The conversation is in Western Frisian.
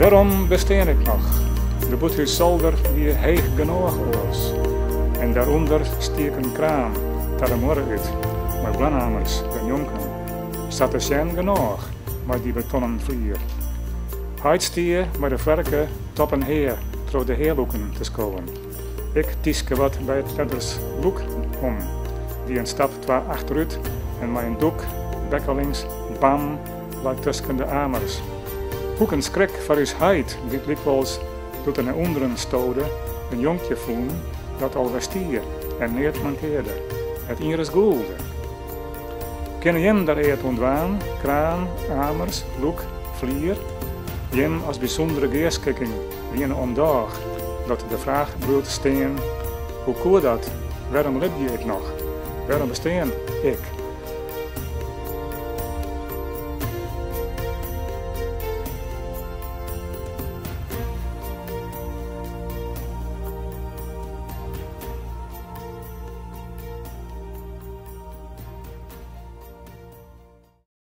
Wêrom bestean ik noch? De bûthússolder wie heech genôch oars. En dêrûnder stiek in kraan ta de muorre út, mei boarnamers dernjonken. Sa te sjen genôch mei dy betonnen flier. Heit stie mei de foarke toppen hea troch de healûken te skowen. Ik tyske wat by it fedderslûk om, die in stap twa achterút en mei in dûk bekkelings, bam, lei ik tusken de amers. Hoek in skrik foar ús heit, dy't lykwols, doe't er nei ûnderen stode, in jonkje fûn dat al wer stie en neat mankearde. Net ienris gûlde. Kinne jim der eat oan dwaan, kraan, amers, lûk, flier? Jim as bysûndere gearskikking wiene omdôch dat de fraach bliuwt stean, hoe koe dat, wêrom libje ik noch, wêrom bestean ik?